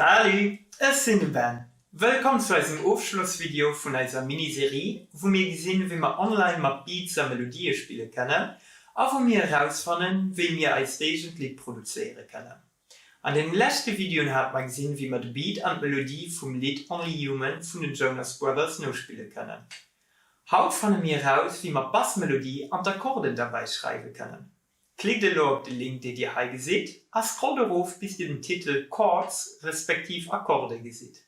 Salut, ech sinn de Ben. Wëllkomm zu eisem Ofschlossvideo vun eiser Mini-Serie, wou mir gesinn, wéi mer online mat Beats a Melodië spille kënnen a wou mir erausfannen, wéi mir eist eegent Lidd produzéiere kënnen. An den leschte Videoen hate mer gesinn, wéi mer de Beat an d'Melodie vum Lidd Only Human vun den Jonas Brothers nospille kënnen. Haut fanne mir eraus, wéi mer d'Bassmelodie an d'Akkorden derbäi schreiwe kënnen. Klickt elo op de Link dee dir hei gesitt a scrollt erof bis dir den Titel Chords respektiv Akkorde gesitt.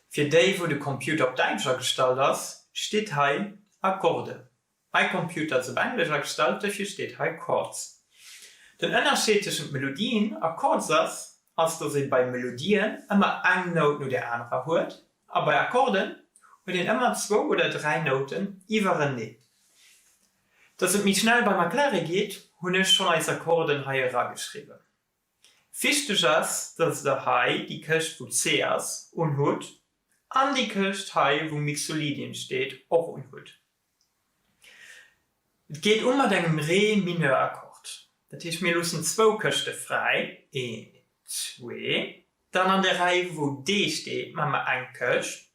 Fir déi wou de Computer op Däitsch agestallt ass, steet hei Akkorde. Mäi Computer ass op Englesch agestallt, dofir steet hei Chords. Den Ënnerscheed tëschent Melodien a Chords ass, ass dass ee bei Melodien ëmmer eng Nout no der anerer huet a bei Akkorden huet een ëmmer zwou oder 3 Nouten iwwereneen. Dass et méi schnell beim Erkläre geet, hunn ech schonn eis Akkorden hei erageschriwwen. Wichteg ass, dass der hei déi Këscht wou C ass unhutt an déi Këscht hei wou Mixolydien steet och unhutt. Et geet u mat engem Ré Mineur Akkord, dat heescht mir loossen zwou Këschte fräi, een, zwee, dann an der Rei wou D steet maache mer eng Këscht,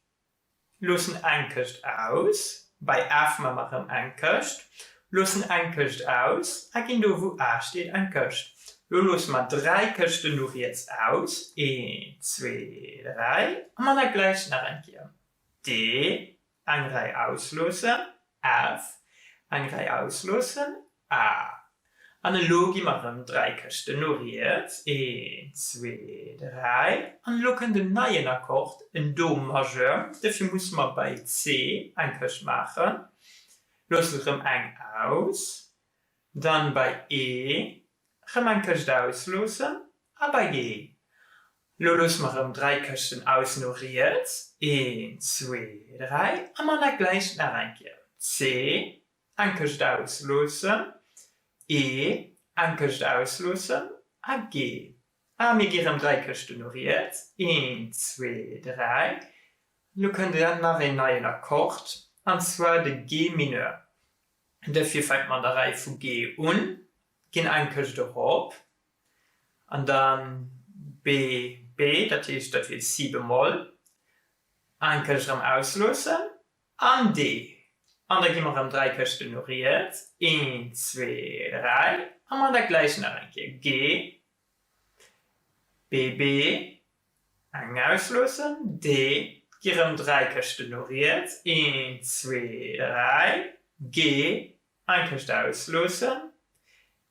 Loossen eng Këscht aus, bei F man mer erëm eng Këscht, loossen eng Këscht aus a ginn do wou A steet eng Këscht. Lo loosse mer 3 Këschten no riets aus, een, zwee, 3, a man dat gläicht nach eng Kéier. D, eng Rei ausloossen, F, eng Rei ausloossen, A. An elo gi mer erëm 3 Këschten no riets, een, zwee, 3, an elo kënnt en neien Akkord, en Do Majeur. Dofir musse mer bei C eng Këscht maachen, loossen erëm eng aus, dann bei E erëm eng Këscht ausloossen a bei G. Elo loosse mer erëm 3 Këschten aus no riets, een, zwee, 3, a man dat gläicht nach eng Kéier, C, Eng Këscht ausloossen, E, eng Këscht ausloossen a G. A mir gi rëm 3 Këschten no riets, een, zwee, 3. Lo kënnt dann nach een neien Akkord, an zwar de G Mineur. Dofir fänke mer an der Rei vu G un, ginn eng Këscht erop an dann B, B, dat heescht dat wier Si bemoll, eng Këscht erëm ausloossen An D. An da gi mer erëm 3 Këschten no riets, een, zwee, 3, a man dat gläicht nach eng Kéier, G, B, B, eng ausloossen, D, gi rëm 3 Këschten no riets, een, zwee, 3, G, eng Këscht ausloossen,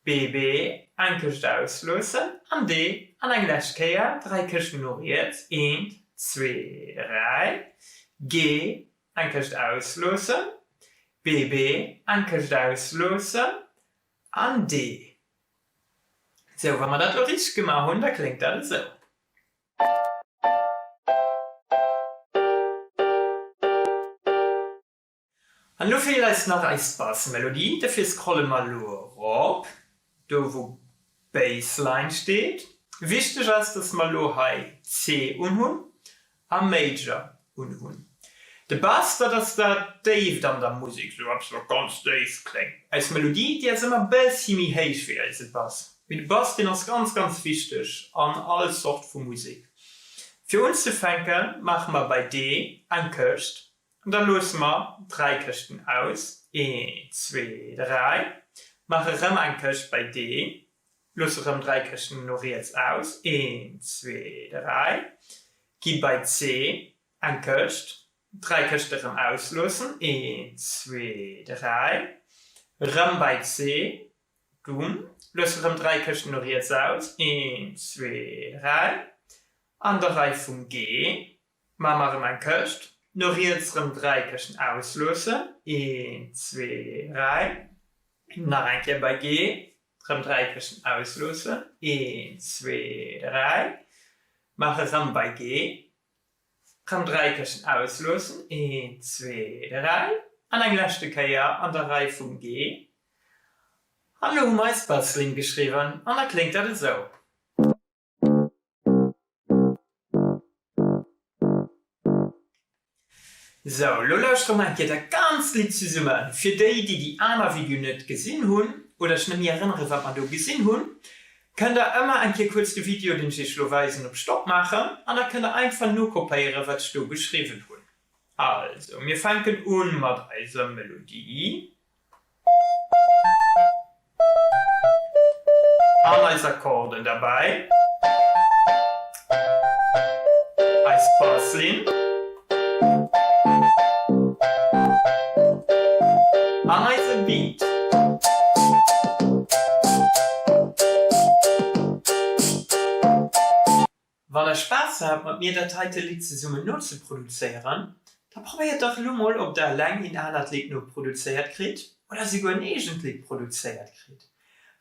B, B, eng Këscht ausloossen, an D, an eng lescht Kéier, 3 Këschten no riets, eent, zwee, 3, G, eng Këscht ausloossen, B, B, eng Këscht ausloossen, an D. Sou, wa mer dat elo richteg gemaach hunn, da kléngt dat esou. An elo feelt eis nach eis Bassmelodie, dofir scrolle mer elo erop, do wou Bassline steet. Wichteg ass, dass mer elo hei C unhunn a Major unhunn. De Bass, dat ass dat Déift an der Musek, sou eppes wat ganz déif kléngt. Eis Melodie, déi ass ëmmer bëssi méi héich wéi eise Bass. Mee de Bass, deen ass ganz, ganz wichteg an all Zort vu Musek. Fir unzefänke maache mer bei D eng Këscht An da loosse mer 3 Këschten aus, een, zwee, 3, maache rëm eng Këscht bei D, loosse rëm 3 Këschten no riets aus, een, zwee, 3, gi bei C eng Këscht, 3 Këschte rëm ausloossen, een, zwee, 3, rëm bei C, dunn loosse rëm 3 Këschten no riets aus, een, zwee, 3, an der Rei vum G. Maache mer erëm eng Këscht, no riets erëm 3 Këschten ausloossen, een, zwee, 3, nach eng Kéier bei G, erëm 3 Këschten ausloossen, een, zwee, 3, maache erëm bei G, erëm 3 Këschten ausloossen, een, zwee, 3, an eng leschte Kéier an der Rei vum G. An elo hu mer eis Basslinn geschriwwen an da kléngt dat esou. Sou, lo lauschtere mer eng Kéier dat ganzt Lidd zesummen. Fir déi, déi déi aner Video net gesinn hunn oder sech net méi erënnere wat mer do gesinn hunn, Kënnt der ëmmer eng Kéier kuerz de Video, deen ech iech elo weisen, op Stopp maachen an da kënnt der einfach nokopéieren, wat ech do geschriwwen hunn. Also, mir fänken un mat eiser Melodie an eis Akkorden derbäi, eis Basslinn an eise Beat. Wann der Spaass hat mat mir dat heite Lidd zesummen nozeproduzéieren, da probéiert dach elo mol ob der eleng een anert Lidd noproduzéiert kritt oder souguer en eegent Lidd produzéiert kritt.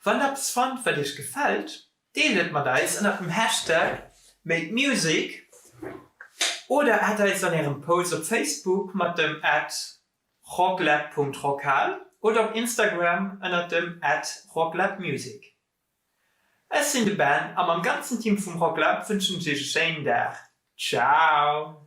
Wann der eppes fannt wat iech gefält, deelt et mat eis ënnert dem Hashtag #makemusic oder add eis an ärem Post op Facebook mat dem @rocklab.rockhal oder op Instagram ënnert dem @rocklabmusic. Ech sinn de Ben a mam ganzen Team vum Rocklab wënschen ech iech e schéinen Dag. Ciao!